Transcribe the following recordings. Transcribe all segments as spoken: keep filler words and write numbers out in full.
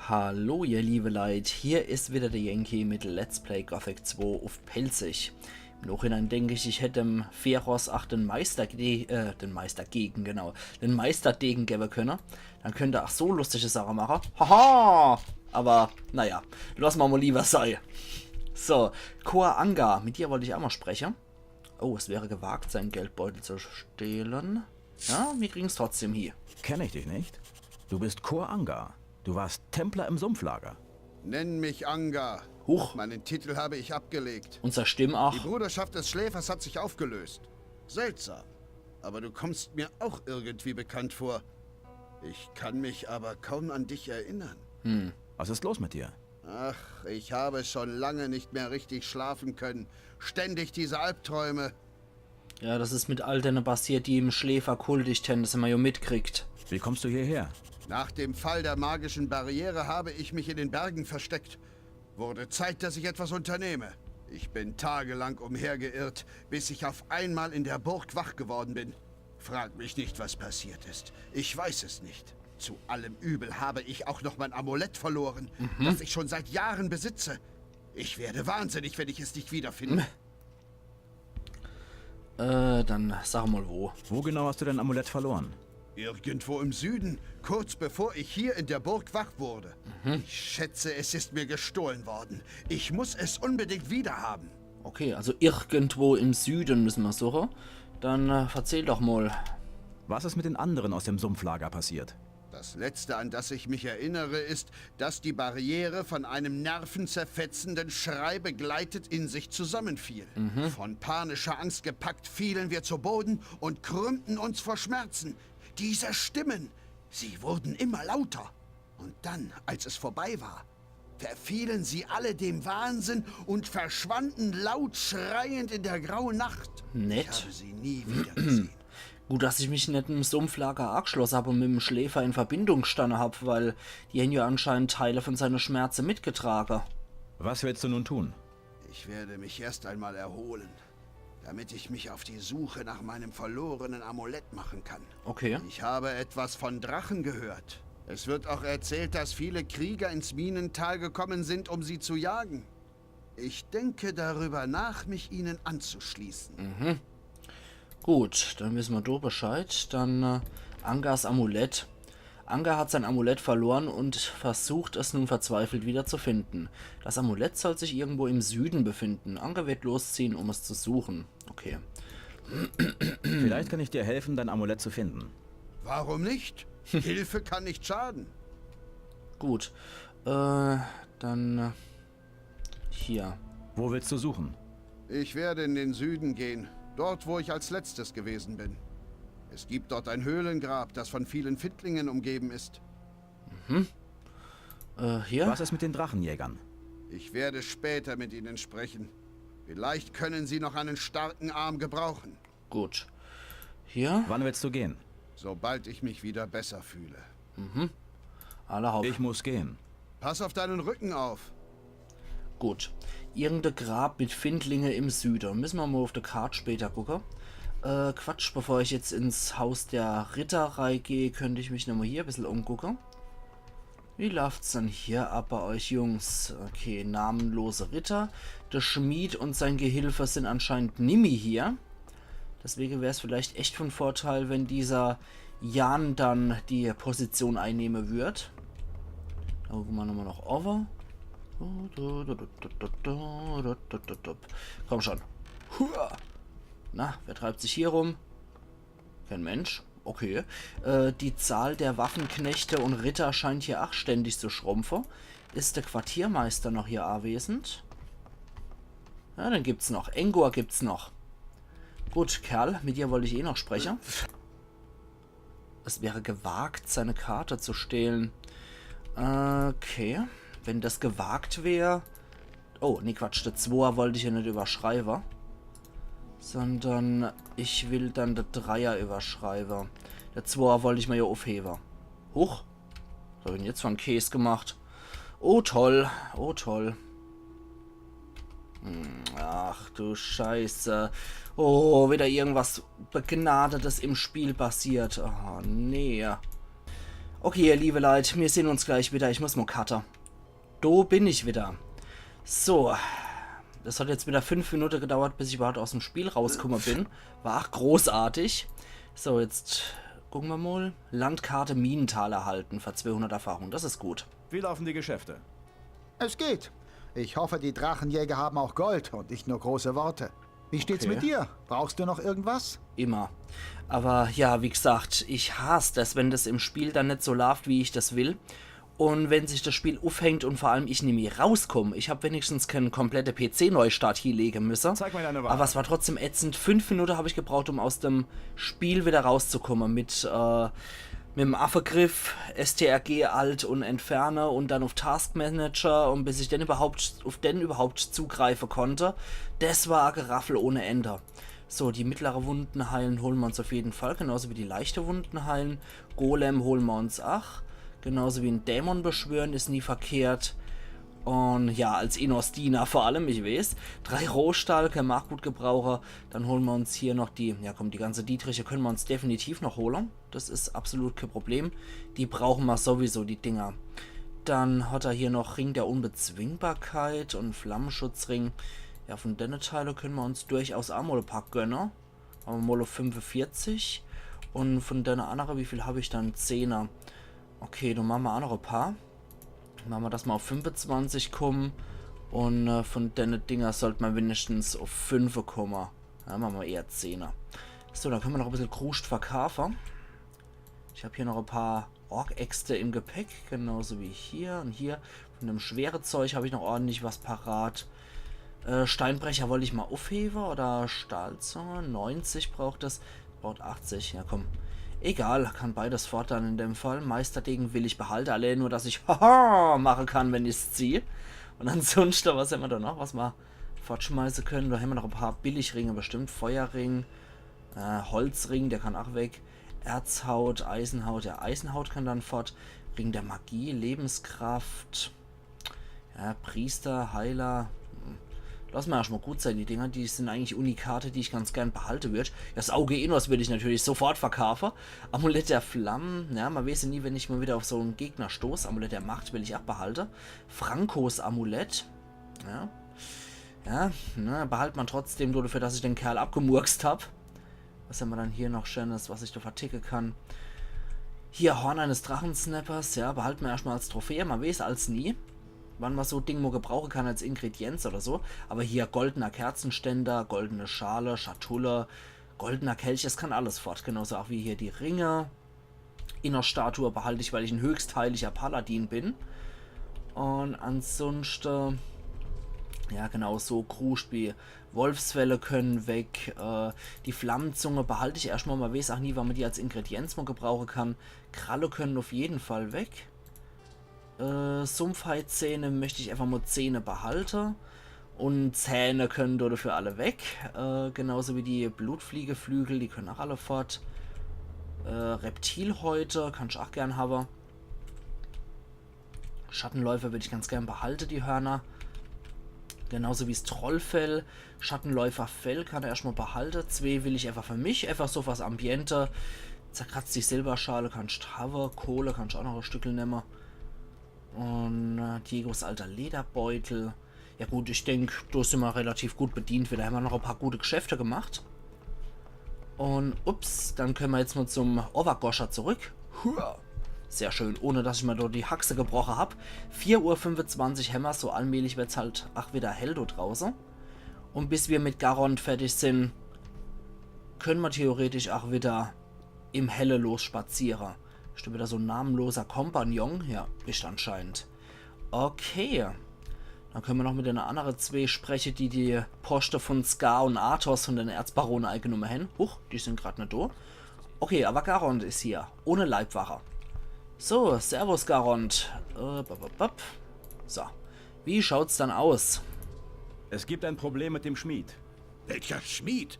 Hallo ihr liebe Leit, hier is wieder der Yankee mit Let's Play Gothic zwei uff Pälzisch. Im Nachhinein denk ich, ich hätt dem Feros ach den Meister ge-, äh, den Meister gegen, genau, den Meisterdegen gewwe könne. Dann könnt er ach so lustige Sache mache. Haha! Aber, naja, lass ma mol lieber sei. So, Koa Angar, mit dir wollt ich ach mol spreche. Oh, es wäre gewagt, seinen Geldbeutel zu stehlen. Ja, mir kriegen's trotzdem hie. Kenn ich dich nicht? Du bist Koa Angar. Du warst Templer im Sumpflager. Nenn mich Angar. Huch, Meinen Titel habe ich abgelegt. unser Stimm ach. Die Bruderschaft des Schläfers hat sich aufgelöst. Seltsam. Aber du kommst mir auch irgendwie bekannt vor. Ich kann mich aber kaum an dich erinnern. Was ist los mit dir? Ach, ich habe schon lange nicht mehr richtig schlafen können. Ständig diese Albträume. Ja, das is mit all denne passiert, die im Schläfer kultigt hen, das hämmer jo mitkriegt. Wie kommst du hierher? Nach dem Fall der magischen Barriere habe ich mich in den Bergen versteckt. Wurde Zeit, dass ich etwas unternehme. Ich bin tagelang umhergeirrt, bis ich auf einmal in der Burg wach geworden bin. Frag mich nicht, was passiert ist. Ich weiß es nicht. Zu allem Übel habe ich auch noch mein Amulett verloren, das ich schon seit Jahren besitze. Ich werde wahnsinnig, wenn ich es nicht wiederfinde. Äh, dann sag mol wo. Wo genau hast du dein Amulett verloren? Irgendwo im Süden, kurz bevor ich hier in der Burg wach wurde. Ich schätze, es ist mir gestohlen worden. Ich muss es unbedingt wiederhaben. Okay, also irgendwo im Süden müsse mer suche. Dann äh, verzähl doch mol. Was ist mit den anderen aus dem Sumpflager passiert? Das Letzte, an das ich mich erinnere, ist, dass die Barriere von einem nervenzerfetzenden Schrei begleitet in sich zusammenfiel. Von panischer Angst gepackt fielen wir zu Boden und krümmten uns vor Schmerzen. Diese Stimmen, sie wurden immer lauter. Und dann, als es vorbei war, verfielen sie alle dem Wahnsinn und verschwanden laut schreiend in der grauen Nacht. Nett. Ich habe sie nie wieder gesehen. Gut, dass ich mich net im Sumpflager ageschlosse hab und mit dem Schläfer in Verbindung gestanne hab, weil die hen jo anscheinend Teile von seine Schmerze mitgetrage. Was willst du nun tun? Ich werde mich erst einmal erholen, damit ich mich auf die Suche nach meinem verlorenen Amulett machen kann. Okay. Ich habe etwas von Drachen gehört. Es wird auch erzählt, dass viele Krieger ins Minental gekommen sind, um sie zu jagen. Ich denke darüber nach, mich ihnen anzuschließen. Gut, dann wisse mer do Bescheid. Dann äh, Angars Amulett. Angar hat sein Amulett verloren und versucht es nun verzweifelt wieder zu finden. Das Amulett soll sich irgendwo im Süden befinden. Angar wird losziehen, um es zu suchen. Okay. Vielleicht kann ich dir helfen, dein Amulett zu finden. Warum nicht? Hilfe kann nicht schaden. Gut. Äh, dann äh, hier. Wo willst du suchen? Ich werde in den Süden gehen, dort, wo ich als letztes gewesen bin. Es gibt dort ein Höhlengrab, das von vielen Findlingen umgeben ist. Äh, hier? Was ist mit den Drachenjägern? Ich werde später mit ihnen sprechen. Vielleicht können sie noch einen starken Arm gebrauchen. Gut. Hier? Wann willst du gehen? Sobald ich mich wieder besser fühle. Alla hopp. Ich muss gehen. Pass auf deinen Rücken auf. Gut. Irgende Grab mit Findlinge im Süde. Misse mer mol uff de Kart später gucke. Äh, Quatsch, bevor ich jetzt ins Haus der Ritter reigeh, könnt ich mich nochmol hier bissel umgucke. Wie lauft's dann hier ab bei euch, Jungs? Okay, namenlose Ritter. Der Schmied und sein Gehilfe sind anscheinend nimmi hier. Deswege wär's vielleicht echt von Vorteil, wenn dieser Jan dann die Position einnehme würd. Da gucke mer nochmol noch over. Komm schon. Hua. Na, wer treibt sich hier rum? Kein Mensch. Okay. Äh, die Zahl der Waffenknechte und Ritter scheint hier ach ständig zu schrumpfe. Is der Quartiermeister noch hier anwesend? Ja, den gibt's noch. Engor gibt's noch. Gut, Kerl, mit dir wollt ich eh noch spreche. Es wäre gewagt, seine Karte zu stehlen. Okay, wenn das gewagt wär. Oh, nee, Quatsch, der Zweier wollt ich ja net überschreibe. Sondern ich will dann der Dreier überschreibe. Der Zweier wollt ich mer ja uffhewe. Huch, was hab ich denn jetzt für en Käs gemacht? Oh toll, oh toll. Hm, ach du Scheiße. Oh, wieder irgendwas Begnadetes im Spiel passiert. Oh, nee. Okay, ihr liebe Leit, mir sehn uns gleich wieder. Ich muss mo cutte. Do bin ich wieder. So. Das hat jetzt wieder fünf Minute gedauert, bis ich überhaupt aus dem Spiel rauskumme bin. War ach großartig. So, jetzt gucke mer mol. Landkarte Minental erhalten für zweihundert Erfahrung. Das is gut. Wie laufen die Geschäfte? Es geht. Ich hoffe, die Drachenjäger haben auch Gold und nicht nur große Worte. Wie steht's Okay. Mit dir? Brauchst du noch irgendwas? Immer. Aber ja, wie gesagt, ich hass das, wenn das im Spiel dann net so laaft, wie ich das will. Und wenn sich das Spiel uffhängt und vor allem ich nimmi rauskomm. Ich hab wenigstens keinen komplette P-C-Neustart hielege müsse. Zeig mir deine Ware. Aber es war trotzdem ätzend. Fünf Minute hab ich gebraucht, um aus dem Spiel wieder rauszukommen. Mit, äh, mit dem Affegriff, S T R G, Alt und Entferne und dann auf Taskmanager und bis ich dann überhaupt, auf den überhaupt zugreifen konnte. Das war e Geraffel ohne Ende. So, die mittlere Wunden heilen holen wir uns auf jeden Fall, genauso wie die leichte Wunden heilen. Golem holen wir uns ach. Genauso wie en Dämon beschwören is nie verkehrt. Und ja, als Innos-Diener vor allem, ich weiß. Drei Rohstahl können wir auch gut gebrauchen. Dann holen wir uns hier noch die, ja komm, die ganze Dietriche können wir uns definitiv noch holen. Das is absolut kein Problem. Die brauchen wir sowieso, die Dinger. Dann hat er hier noch Ring der Unbezwingbbarkeit und Flammenschutzring. Ja, von denne Teile können wir uns durchaus auch mal e paar gönnen. Machen wir mal auf fünfundvierzig. Und von denne andere, wie viel hab ich dann? Zehner. Okay, dann machen wir auch noch e paar. Machen wir, dass wir auf fünfundzwanzig kommen. Und äh, von denne Dinger sollte man wenigstens auf fünfe kommen. Ja, machen wir eher Zehner. So, dann können wir noch e bissel Kruscht verkaufen. Ich hab hier noch e paar Ork-Äxte im Gepäck, genauso wie hier und hier. Von dem schwere Zeug hab ich noch ordentlich was parat. Äh, Steinbrecher wollt ich mal aufhebe oder Stahlzunge. Neunzig braucht das. Braucht achtzig, ja komm. Egal, kann beides fort dann in dem Fall. Meisterdegen will ich behalte, allein nur, dass ich Haha mache kann, wenn ich's zieh. Und ansonsten, was hämmer da noch, was mer fortschmeiße können? Da hämmer noch e paar Billigringe bestimmt. Feuerring, äh, Holzring, der kann auch weg. Erzhaut, Eisenhaut, ja, Eisenhaut kann dann fort. Ring der Magie, Lebenskraft. Ja, Priester, Heiler. Hm. Lass mer erstmal gut sein, die Dinger, die sind eigentlich Unikate, die ich ganz gern behalte würd. Das Auge Innos würd ich natürlich sofort verkaufe. Amulett der Flammen, ja, man weiß ja nie, wenn ich mal wieder auf so einen Gegner stoß. Amulett der Macht will ich auch behalte. Francos Amulett, ja. Ja, ne, behalt man trotzdem nur dafür, dass ich den Kerl abgemurkst hab. Was hämmer dann hier noch Schönes, was ich da verticke kann? Hier, Horn eines Drachensnappers, ja, behalte mer erstmal als Trophäe, man weiß als nie, wann man so Ding mo gebrauche kann als Ingredienz oder so. Aber hier goldener Kerzenständer, goldene Schale, Schatulle, goldener Kelch, es kann alles fort. Genauso auch wie hier die Ringe. Innos-Statue behalte ich, weil ich ein höchstheiliger Paladin bin. Und ansonsten, ja genau, so Kruscht wie Wolfsfelle können weg. Äh, die Flammenzunge behalte ich erstmal, man weiß auch nie, wann man die als Ingredienz mal gebrauche kann. Kralle können auf jeden Fall weg. Äh, Sumpfhaizähne möchte ich einfach mal Zähne behalte. Und Zähne können dafür alle weg. Äh, genauso wie die Blutfliegeflügel, die können auch alle fort. Äh, Reptilhäute kann ich auch gern habe. Schattenläufer würde ich ganz gern behalte, die Hörner. Genauso wie's Trollfell. Schattenläuferfell kann er erstmal behalte. Zwee will ich einfach für mich. Einfach so fürs Ambiente. Zerkratzt die Silberschale, kannst habe. Kohle kannst auch noch e Stückel nemme. Und äh, Diegos alter Lederbeutel. Ja gut, ich denk, da sind wir relativ gut bedient. Wir haben noch ein paar gute Geschäfte gemacht. Und ups, dann können wir jetzt mal zum Overgoscher zurück. Hua. Sehr schön, ohne dass ich mir dort die Haxe gebrochen hab. Vier Uhr fünfundzwanzig hämmer, so allmählich wird's halt ach wieder hell dort draußen. Und bis wir mit Garond fertig sind, können wir theoretisch ach wieder im Helle losspazieren. Ist da wieder so ein namenloser Kompagnon? Ja, ist anscheinend. Okay. Dann können wir noch mit den anderen zwei sprechen, die die Poste von Scar und Athos von den Erzbaronen eingenommen haben. Huch, die sind grad nicht da. Okay, aber Garond ist hier. Ohne Leibwache. So, servus, Garond. Äh, bap, bap, bap. So, wie schaut's dann aus? Es gibt ein Problem mit dem Schmied. Welcher Schmied?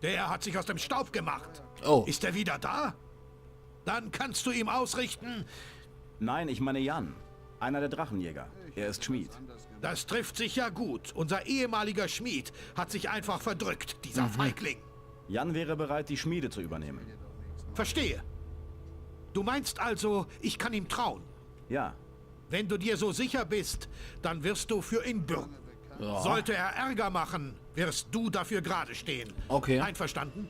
Der hat sich aus dem Staub gemacht. Oh, Ist er wieder da? Dann kannst du ihm ausrichten. Nein, ich meine Jan. Einer der Drachenjäger. Er ist Schmied. Das trifft sich ja gut. Unser ehemaliger Schmied hat sich einfach verdrückt, dieser Feigling. Jan wäre bereit, die Schmiede zu übernehmen. Verstehe. Du meinst also, ich kann ihm trauen? Ja, Wenn du dir so sicher bist, dann wirst du für ihn bürgen. Ja. Sollte er Ärger machen, wirst du dafür gerade stehen. Okay. Einverstanden?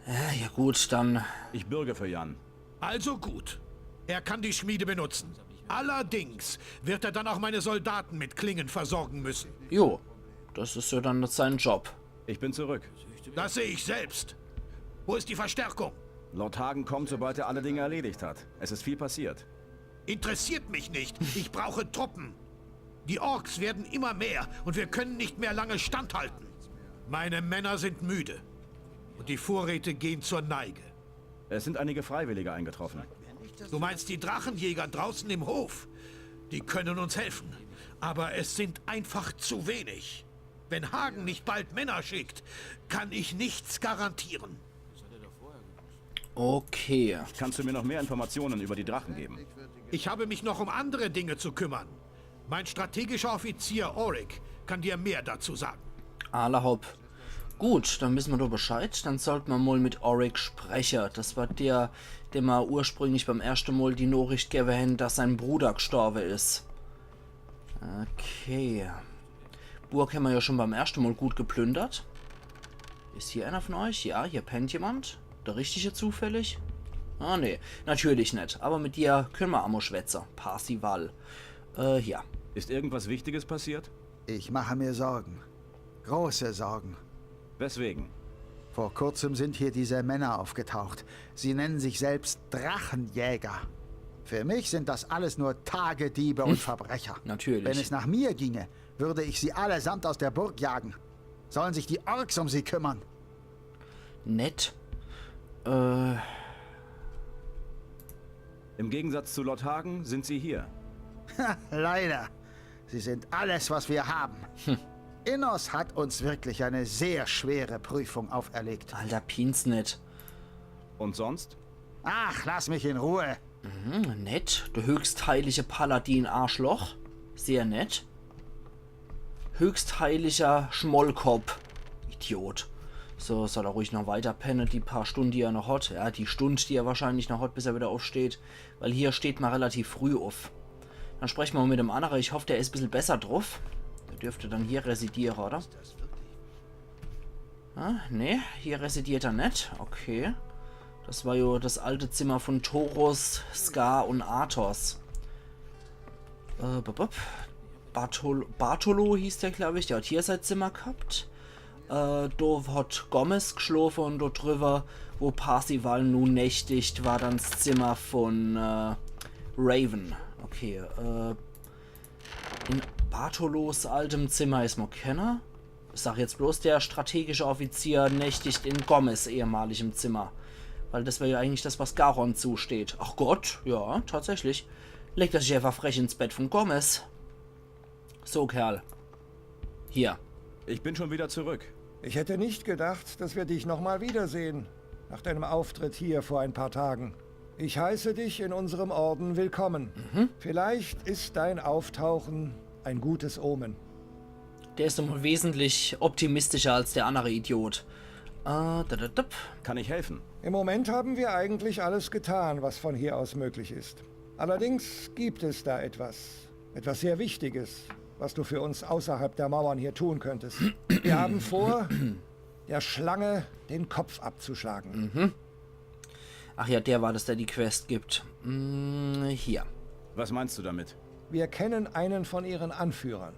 Ja, ja gut, dann. Ich bürge für Jan. Also gut. Er kann die Schmiede benutzen. Allerdings wird er dann auch meine Soldaten mit Klingen versorgen müssen. Jo, das is ja dann sein Job. Ich bin zurück. Das sehe ich selbst. Wo ist die Verstärkung? Lord Hagen kommt, sobald er alle Dinge erledigt hat. Es ist viel passiert. Interessiert mich nicht. Ich brauche Truppen. Die Orks werden immer mehr und wir können nicht mehr lange standhalten. Meine Männer sind müde. Und die Vorräte gehen zur Neige. Es sind einige Freiwillige eingetroffen. Du meinst die Drachenjäger draußen im Hof? Die können uns helfen. Aber es sind einfach zu wenig. Wenn Hagen nicht bald Männer schickt, kann ich nichts garantieren. Okay. Kannst du mir noch mehr Informationen über die Drachen geben? Ich habe mich noch um andere Dinge zu kümmern. Mein strategischer Offizier Oric kann dir mehr dazu sagen. Alla hopp. Gut, dann wisse mer doch Bescheid. Dann sollt mer mol mit Oric spreche. Das war der, dem mer ursprünglich beim erschte Mol die Nachricht gewwe hen, dass sein Bruder gstorwe is. Okay. Burg hämmer ja schon beim erschte Mol gut geplündert. Is hier einer von euch? Ja, hier pennt jemand. Der Richtige zufällig? Ah, nee. Natürlich net. Aber mit dir könne mer amo schwätze. Parsival. Äh, hier. Ist irgendwas Wichtiges passiert? Ich mache mir Sorgen. Große Sorgen. Weswegen? Vor kurzem sind hier diese Männer aufgetaucht. Sie nennen sich selbst Drachenjäger. Für mich sind das alles nur Tagediebe und Verbrecher. Natürlich. Wenn es nach mir ginge, würde ich sie allesamt aus der Burg jagen. Sollen sich die Orks um sie kümmern. Nett. Äh, Im Gegensatz zu Lord Hagen sind sie hier. Leider. Sie sind alles, was wir haben. Innos hat uns wirklich eine sehr schwere Prüfung auferlegt. Alter, pienz net. Und sonst? Ach, lass mich in Ruhe. Hm, nett. Der höchstheilige Paladin-Arschloch. Sehr nett. Höchstheiliger Schmollkopp. Idiot. So, soll er ruhig noch weiter penne, die paar Stunde, die er noch hat. Ja, die Stund, die er wahrscheinlich noch hat, bis er wieder aufsteht. Weil hier steht mer relativ früh auf. Dann spreche mer mol mit dem annere. Ich hoff, der is bissel besser drauf. Der dürfte dann hier residiere, oder? Ah, nee, hier residiert er net. Okay. Das war jo das alte Zimmer von Thoros, Skar und Athos. Äh, bup, bup. Bartol Bartolo hieß der, glaub ich. Der hat hier sein Zimmer gehabt. Äh, do hat Gomez geschlofe und do drüber, wo Parsival nu nächtigt, war dann das Zimmer von äh, Raven. Okay, äh, in Bartolos altem Zimmer is mo kenner. Ich sag jetzt bloß, der strategische Offizier nächtigt in Gomez ehemaligem Zimmer. Weil das wär ja eigentlich das, was Garon zusteht. Ach Gott, ja, tatsächlich. Legt er sich einfach frech ins Bett von Gomez. So, Kerl. Hier. Ich bin schon wieder zurück. Ich hätte nicht gedacht, dass wir dich nochmal wiedersehen, nach deinem Auftritt hier vor ein paar Tagen. Ich heiße dich in unserem Orden willkommen. Vielleicht ist dein Auftauchen ein gutes Omen. Der is doch mal wesentlich optimistischer als der andere Idiot. Äh, da, da, da. Kann ich helfen? Im Moment haben wir eigentlich alles getan, was von hier aus möglich ist. Allerdings gibt es da etwas. Etwas sehr Wichtiges, was du für uns außerhalb der Mauern hier tun könntest. Wir haben vor, der Schlange den Kopf abzuschlagen. Ach ja, der war das, der die Quest gibt. Hm, hier. Was meinst du damit? Wir kennen einen von ihren Anführern.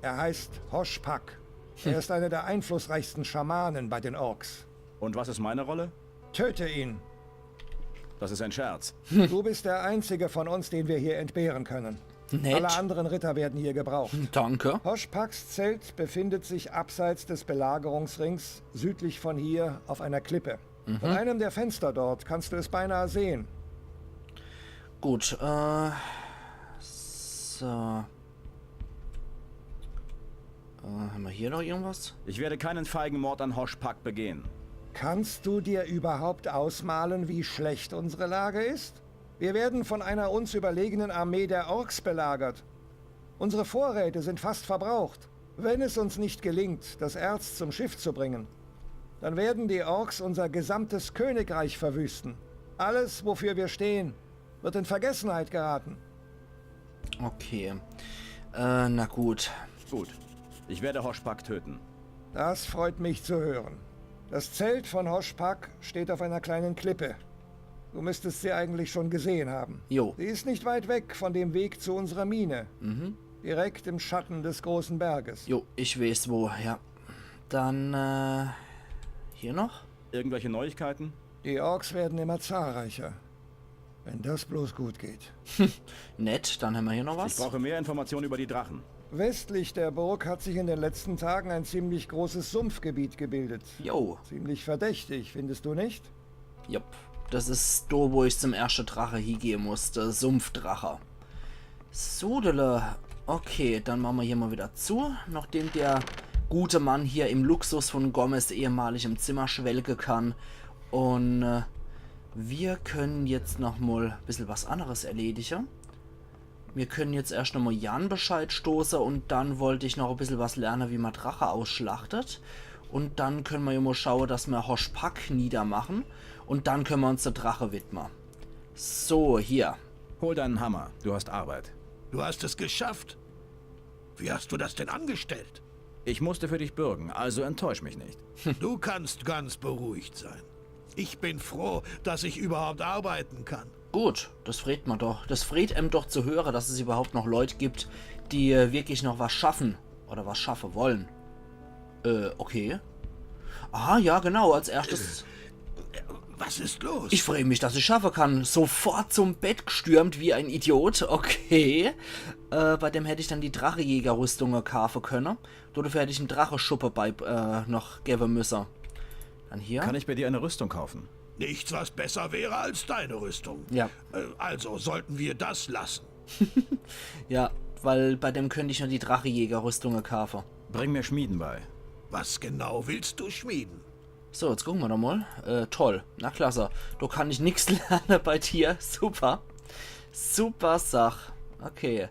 Er heißt Hoshpak. Er ist einer der einflussreichsten Schamanen bei den Orks. Und was ist meine Rolle? Töte ihn. Das ist ein Scherz. Du bist der einzige von uns, den wir hier entbehren können. Alle Nett. Anderen Ritter werden hier gebraucht. Danke. Hoshpaks Zelt befindet sich abseits des Belagerungsrings, südlich von hier, auf einer Klippe. Von einem der Fenster dort kannst du es beinahe sehen. Gut, äh. So. Äh, hämmer hier noch irgendwas? Ich werde keinen feigen Mord an Hoshpak begehen. Kannst du dir überhaupt ausmalen, wie schlecht unsere Lage ist? Wir werden von einer uns überlegenen Armee der Orks belagert. Unsere Vorräte sind fast verbraucht. Wenn es uns nicht gelingt, das Erz zum Schiff zu bringen, dann werden die Orks unser gesamtes Königreich verwüsten. Alles, wofür wir stehen, wird in Vergessenheit geraten. Okay. Äh, na gut. Gut. Ich werde Hoshpak töten. Das freut mich zu hören. Das Zelt von Hoshpak steht auf einer kleinen Klippe. Du müsstest sie eigentlich schon gesehen haben. Jo. Sie ist nicht weit weg von dem Weg zu unserer Mine. Direkt im Schatten des großen Berges. Jo, ich weiß wo, ja. Dann, äh, hier noch? Irgendwelche Neuigkeiten? Die Orks werden immer zahlreicher. Wenn das bloß gut geht. Nett, dann hämmer hier noch Ich was. Brauche mehr Informationen über die Drachen. Westlich der Burg hat sich in den letzten Tagen ein ziemlich großes Sumpfgebiet gebildet. Jo, Ziemlich verdächtig, findest du nicht? jupp. Das is do, wo ich zum erschte Drache hiegehe muss, der Sumpfdrache. Sodele. Okay, dann mache mer hier mal wieder zu, nachdem der gute Mann hier im Luxus von Gomez ehemaligem Zimmer schwelge kann. Und äh, wir können jetzt noch mal bissel was anderes erledige. Wir können jetzt erscht noch mal Jan Bescheid stoße und dann wollt ich noch bissel was lerne, wie man Drache ausschlachtet. Und dann können mer ja mal schaue, dass mer Hoshpak niedermachen. Und dann können mer uns der Drache widme. So, hier. Hol deinen Hammer. Du hast Arbeit. Du hast es geschafft. Wie hast du das denn angestellt? Ich musste für dich bürgen, also enttäusch mich nicht. Du kannst ganz beruhigt sein. Ich bin froh, dass ich überhaupt arbeiten kann. Gut, das freet mer doch. Das freet em doch zu höre, dass es überhaupt noch Leut gibt, die äh, wirklich noch was schaffen oder was schaffe wollen. Äh, okay. Aha, ja, genau, als erschtes. Was ist los? Ich free mich, dass ich schaffe kann. Sofort zum Bett gstürmt wie ein Idiot. Okay. Äh, bei dem hätt ich dann die Drachejägerrüstunge kaafe könne. Dodefür hätt ich em Dracheschuppe bei, äh, noch gewwe müsse. Dann hier. Kann ich bei dir eine Rüstung kaufen? Nichts, was besser wäre als deine Rüstung. Ja. Äh, Also sollten wir das lassen. Ja, weil bei dem könnt ich nur die Drachejägerrüstunge kaafe. Bring mir Schmieden bei. Was genau willst du schmieden? So, jetzt gucke mer doch mal. Äh, toll. Na klasse. Do kann ich nix lerne bei dir. Super. Super Sach. Okay.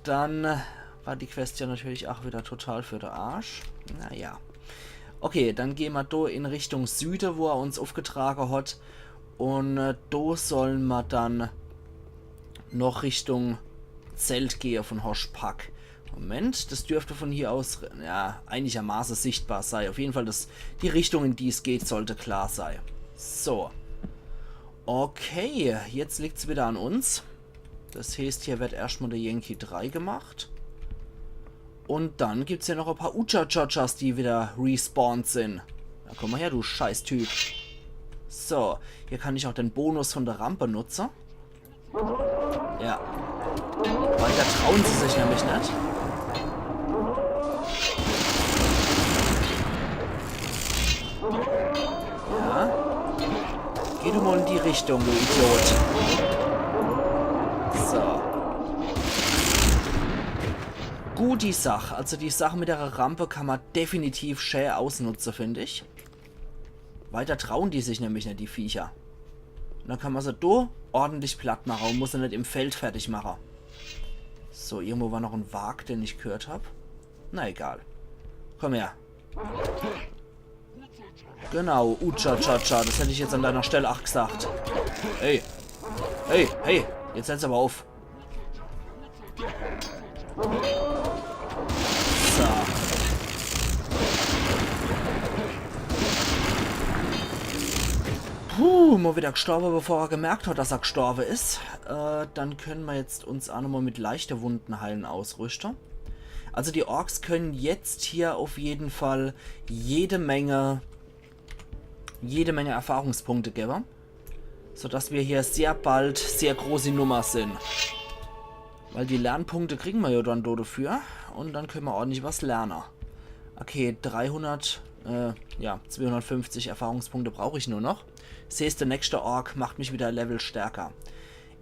Dann äh, war die Quest ja natürlich auch wieder total für de Arsch. Naja. Okay, dann geh mer do in Richtung Süde, wo er uns uffgetrage hat. Und äh, do soll mer dann noch Richtung Zelt gehe von Hoshpak. Moment, das dürfte von hier aus, ja, einigermaße sichtbar sei. Auf jeden Fall, das, die Richtung, in die es geht, sollte klar sei. So. Okay, jetzt liegt's wieder an uns. Das heeßt, hier werd erscht mal der Yankee drei gemacht. Und dann gibt's hier noch e paar Ucha-Chachas, die wieder respawned sin. Na komm mal her, du Scheißtyp. So, hier kann ich auch den Bonus von der Rampe nutze. Ja. Weiter trauen sie sich nämlich net. Ja. Geh du mal in die Richtung, du Idiot. So. Gut, die Sach. Also die Sach mit der Rampe kann man definitiv schä ausnutze, find ich. Weiter trauen die sich nämlich net, die Viecher. Und dann kann man se do ordentlich platt mache und muss se net im Feld fertig mache. So, irgendwo war noch en Wag, den ich gehört hab. Na egal. Komm her. Genau, Ucha-Cha-Cha, das hätt ich jetzt an deiner Stelle ach gesagt. Hey. Hey, hey, jetzt hört's aber auf. So. Puh, mal wieder gstorbe, bevor er gemerkt hat, dass er gstorbe is. Äh, dann können mer jetzt uns auch nochmal mit leichte Wunden heilen ausrüschte. Also die Orks können jetzt hier auf jeden Fall jede Menge, jede Menge Erfahrungspunkte gewwe. Sodass wir hier sehr bald sehr große Nummer sin. Weil die Lernpunkte kriegen mer ja dann do dafür. Und dann können mer ordentlich was lerne. Okay, dreihundert, äh, ja, zweihundertfünfzig Erfahrungspunkte brauch ich nur noch. Sehst, der nächste Ork macht mich wieder ein Level stärker.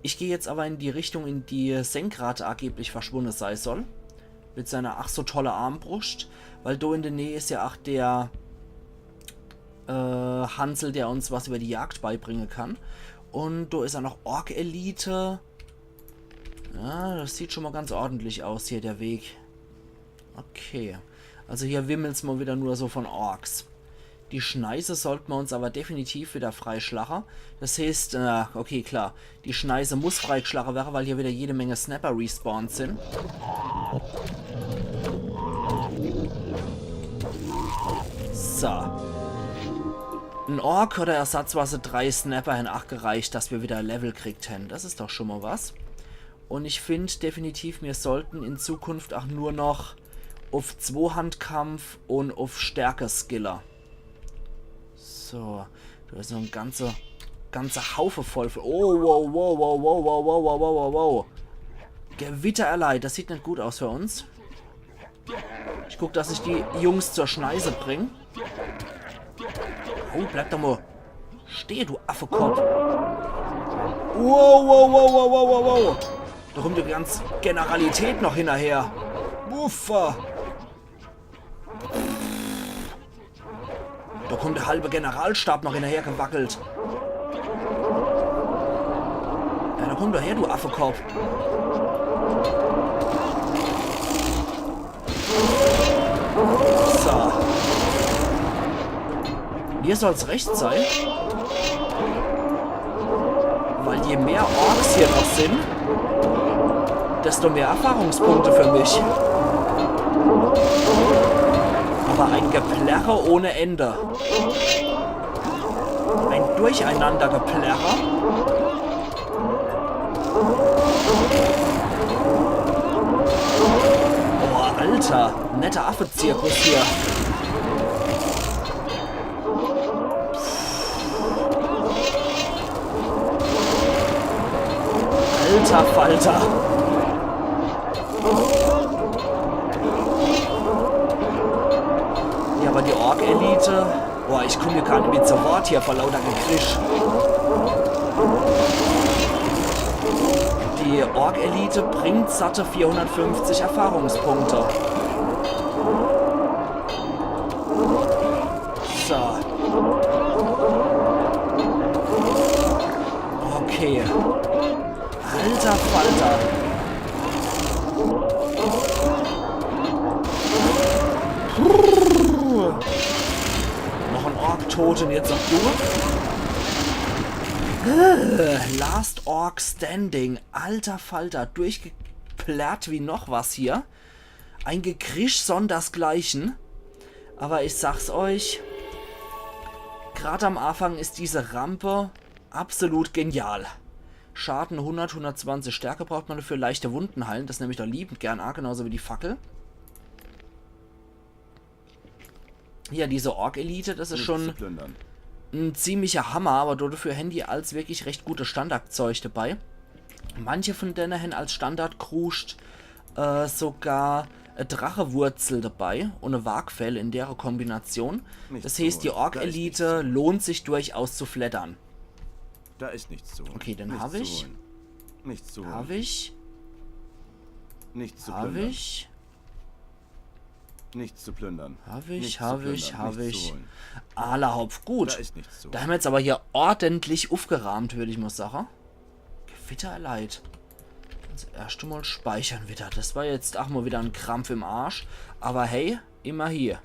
Ich geh jetzt aber in die Richtung, in die Senkrat angeblich verschwunde sei soll. Mit seiner ach so tolle Armbruscht. Weil do in der Nähe is ja ach der äh, Hansel, der uns was über die Jagd beibringen kann. Und do is auch noch Ork-Elite. Ja, das sieht schon mal ganz ordentlich aus hier, der Weg. Okay. Also hier wimmelt's mal wieder nur so von Orks. Die Schneise sollt mer uns awwer definitiv widder freischlache. Des heeßt, äh, okay, klar, die Schneise muss freigeschlache werre, weil hier widder jede Menge Snapper respawned sin. So. En Orc oder Ersatzwaffe drei Snapper hän ach gereicht, dass mer widder Level kriegt hän. Des is doch schun mol was. Un ich find definitiv, mir sollten in Zukunft ach nur noch uff Zwohandkampf un uff Stärke skille. So, do is noch en ganze, ganze Haufe voll. Oh, wow, wow, wow. Gewitter erleid, des sieht net gut aus für uns. Ich guck, dass ich die Jungs zur Schneise bring. Oh, bleib doch mol stehe, du Affekopp. Wow, wow, wow. Do kummt die ganze Generalität noch hinnerher. Uffa. Do kummt de halbe Generalstab noch hinnerher gewackelt. Ja, do kumm doch her, du Affekopp. So. Mir soll's recht sei. Weil je mehr Orks hier noch sin, desto mehr Erfahrungspunkte für mich. Awwer e Geplärre ohne Ende. E Durcheinandergeplärre. Boah, Alter. Netter Affezirkus hier. Alter Falter. Ja, awwer die Ork-Elite. Boah, ich kumm hier gar net mehr zu Wort hier vor lauter Gekrisch. Die Ork-Elite bringt satte vierhundertfünfzig Erfahrungspunkte. So. Okay. Alter Falter. Noch en Ork tot un jetzt noch du. Äh, Last Orc Standing. Alter Falter, durchgeplärrt wie noch was hier. E Gekrisch sondersgleichen. Awwer ich sag's euch, grad am Anfang is diese Rampe absolut genial. Schaden hundert, hundertzwanzig Stärke braucht mer dafür, leichte Wunden heilen. Des nemm ich doch liebend gern a, genauso wie die Fackel. Ja, diese Ork-Elite, des is schun en ziemlicher Hammer, awwer dafür hän die als wirklich recht gutes Standardzeug dabei. Manche vun denne hän als Standard kruscht äh, sogar e Drachewurzel dabei un e Wargfell in dere Kombination. Des heeßt, die Ork-Elite lohnt sich durchaus zu fleddern. Da is nichts zu holen. Okay, den hab ich. Nichts zu holen. Hab ich. Nichts zu plündern. Hab ich. Nichts zu plündern. Hab ich, hab ich, hab ich. Alla hopp, gut. Da is nichts zu holen. Do hän mer jetzt awwer hier ordentlich ufgeraamt, würd ich mol sage. Gewitter erleid. Also erscht mol speichere widder. Des war jetzt ach mol widder en Krampf im Arsch. Awwer hey, immerhin.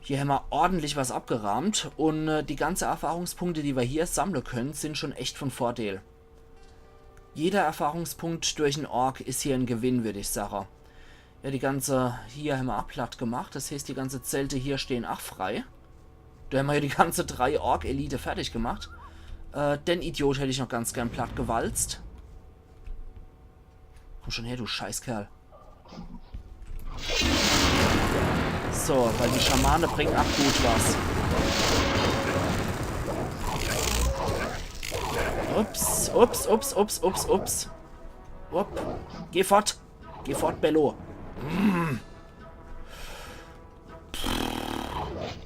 Hier hän mer ordentlich was abgeraamt. Un äh, die ganze Erfahrungspunkte, die mer hier sammle kenne, sin schun echt vun Vordeel. Jeder Erfahrungspunkt durch en Ork is hier en Gewinn, würd ich sage. Ja, die ganze, hier hän mer ach platt gemacht. Des heeßt, die ganze Zelte hier stehn ach frei. Do hän mer hier die ganze drei Ork-Elite fertig gemacht. Äh, den Idiot hätt ich noch ganz gern platt gewalzt. Kumm schun her, du Scheißkerl. So, weil die Schamane bringt ach gut was. Ups, ups, ups, ups, ups, ups. Upp. Geh fort. Geh fort, Bello. Mm.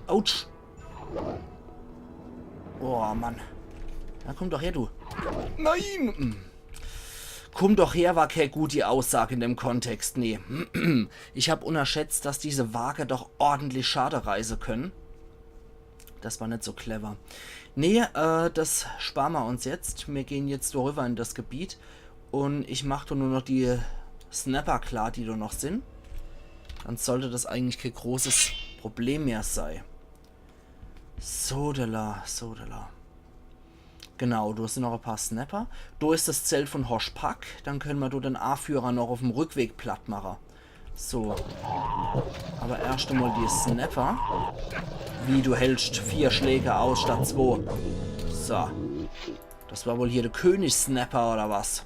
Autsch. Oh, Mann. Na, kumm doch her, du. Nein! Mm. Kumm doch her, war kee guti Aussag in dem Kontext, nee. Ich hab unnerschätzt, dass diese Warge doch ordentlich Schade reiße kenne. Des war net so clever. Nee, äh, des spare mer uns jetzt. Mir gehn jetzt do rüwwer in des Gebiet. Un ich mach do nur noch die Snapper klar, die do noch sin. Dann sollt des eigentlich kee großes Problem mehr sei. Sodala, sodala. Genau, do sin noch e paar Snapper. Do is das Zelt von Hosch Pak. Dann könne mer do den Aführer noch uffm Rückweg platt mache. So. Aber erscht emol die Snapper. Wie, du hältscht vier Schläge aus statt zwo? So. Das war wohl hier de König-Snapper oder was?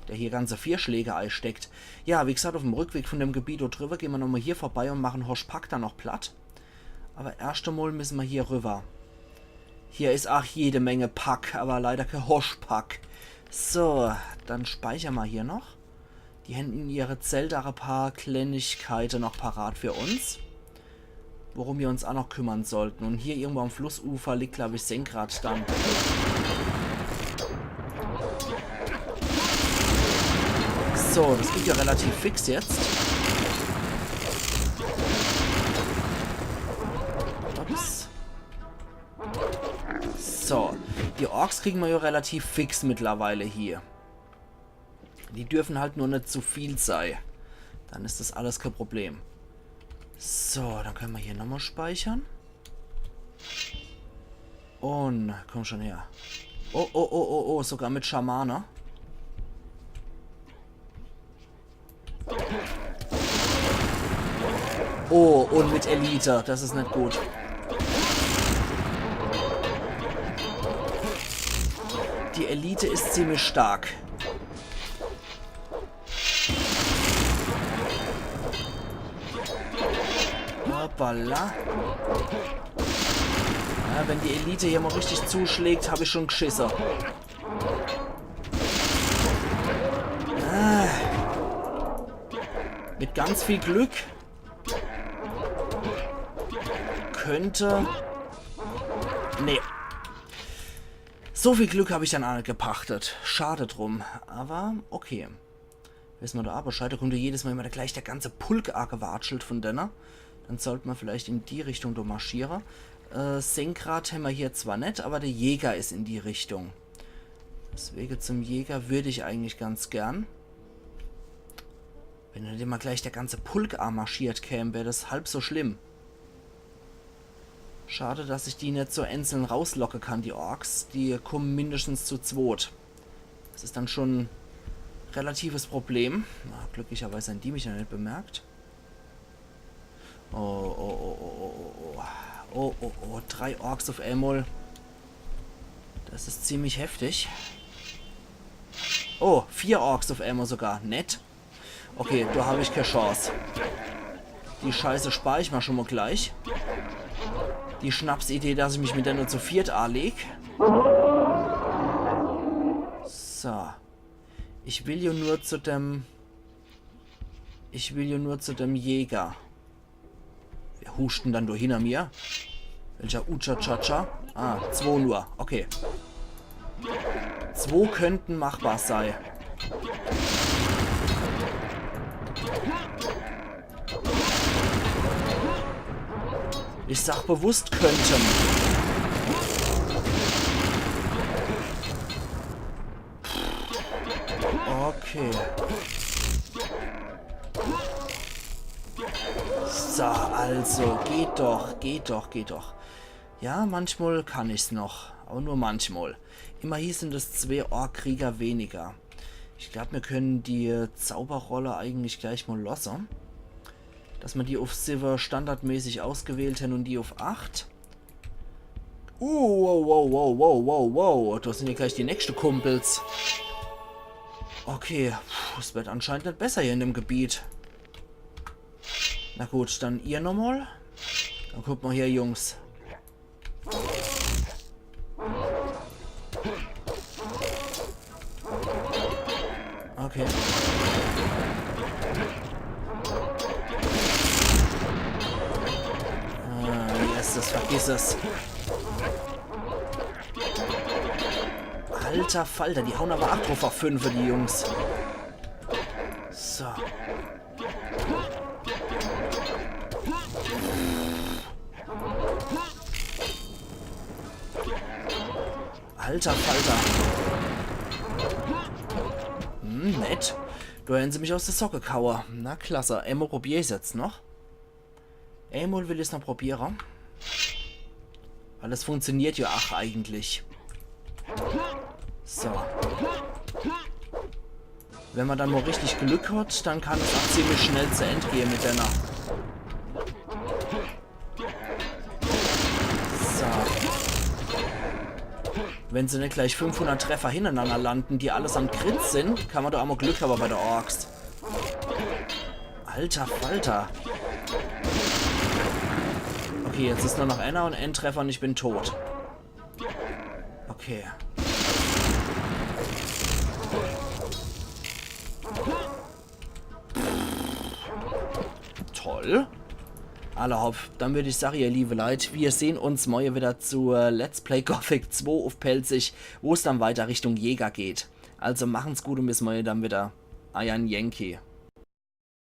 Der hier ganze vier Schläge eisteckt. Ja, wie gesagt, uffm Rückweg von dem Gebiet do driwwer gehn mer nochmol hier vorbei und machen Hosch Pak dann noch platt. Aber erscht emol müsse mer hier riwwer. Hier is ach jede Menge Pak, aber leider kee Hosch Pak. So, dann speicher mer hier noch. Die hän in ihre Zelte ach e paar Klennigkeite noch parat für uns, worum mer uns ach noch kümmern sollten. Und hier irgendwo am Flussufer liegt, glaub ich, Senkrat dann. So, das geht ja relativ fix jetzt. Ups. So, die Orks kriegen mer ja relativ fix mittlerweile hier. Die dürfen halt nur net zu viel sei. Dann is das alles kee Problem. So, dann könne mer hier nochmol speichern. Und komm schon her. Oh, oh, oh, oh, oh, sogar mit Schamane. Oh, und mit Elite. Das is net gut. Die Elite is ziemlich stark. Hoppala. Ja, wenn die Elite hier mol richtig zuschlägt, hab ich schon gschisse. Ah. Mit ganz viel Glück könnte... Nee. So viel Glück hab ich dann ach net gepachtet. Schade drum. Aber okay. Wisse mer do ach Bescheid. Do kommt ja jedes Mol immer gleich der ganze Pulk agewatschelt von denne. Dann sollt mer vielleicht in die Richtung do marschiere. Äh, Senkrat hämmer hier zwar net, aber der Jäger is in die Richtung. Deswege zum Jäger würd ich eigentlich ganz gern. Wenn do immer gleich der ganze Pulk amarschiert käm, wär das halb so schlimm. Schade, dass ich die net so einzeln rauslocke kann, die Orks. Die kommen mindestens zu zwot. Das is dann schon e relatives Problem. Na, glücklicherweise hän die mich ja net bemerkt. Oh, oh, oh, oh, oh, oh, oh. Oh, oh, oh, drei Orks uff emol. Das is ziemlich heftig. Oh, vier Orks uff emol sogar. Nett. Okay, do hab ich kee Chance. Die Scheiße spar ich mer schon mol gleich. Die Schnapsidee, dass ich mich mit denne zu viert aleg. So. Ich will jo nur zu dem... Ich will jo nur zu dem Jäger. Wer huscht dann do hinner mir? Welcher Ucha-Cha-Cha? Ah, zwo nur. Okay. Zwo könnten machbar sei. Ich sag bewusst könnten. Okay. So, also, geht doch, geht doch, geht doch. Ja, manchmal kann ich's noch, aber nur manchmal. Immerhin sind es zwei Ork-Krieger weniger. Ich glaub, mir können die Zauberrolle eigentlich gleich mal losse. Dass mir die auf siwwe standardmäßig ausgewählt hän und die auf acht. Uh, wow, wow, wow, wow, wow, wow. Das sind ja gleich die nächste Kumpels. Okay, puh, es wird anscheinend nicht besser hier in dem Gebiet. Na gut, dann ihr nochmal. Dann guckt mal hier, Jungs. Okay. Ah, yes, das vergiss es. Alter Falter, die hauen aber ab drauf auf fünfe, die Jungs. So. Alter Falter. Hm, nett. Do hän se mich aus de Socke gehaue. Na klasse. Emol probier ich's jetzt noch. Emol will ich's noch probiere. Weil das funktioniert ja ach eigentlich. So. Wenn man dann mal richtig Glück hat, dann kann es auch ziemlich schnell zu End gehen mit der Nacht. So. Wenn sie nicht gleich fünfhundert Treffer hintereinander landen, die alles am Crit sind, kann man doch auch mal Glück haben bei der Orks. Alter Falter. Okay, jetzt ist nur noch einer und ein Treffer und ich bin tot. Okay. Toll. Alla hopp, dann würd ich sagen, ihr liebe Leute, wir sehen uns morgen wieder zu äh, Let's Play Gothic zwei auf Pälzisch, wo es dann weiter Richtung Jäger geht. Also machen's gut und bis morgen dann wieder. Eier Yankee.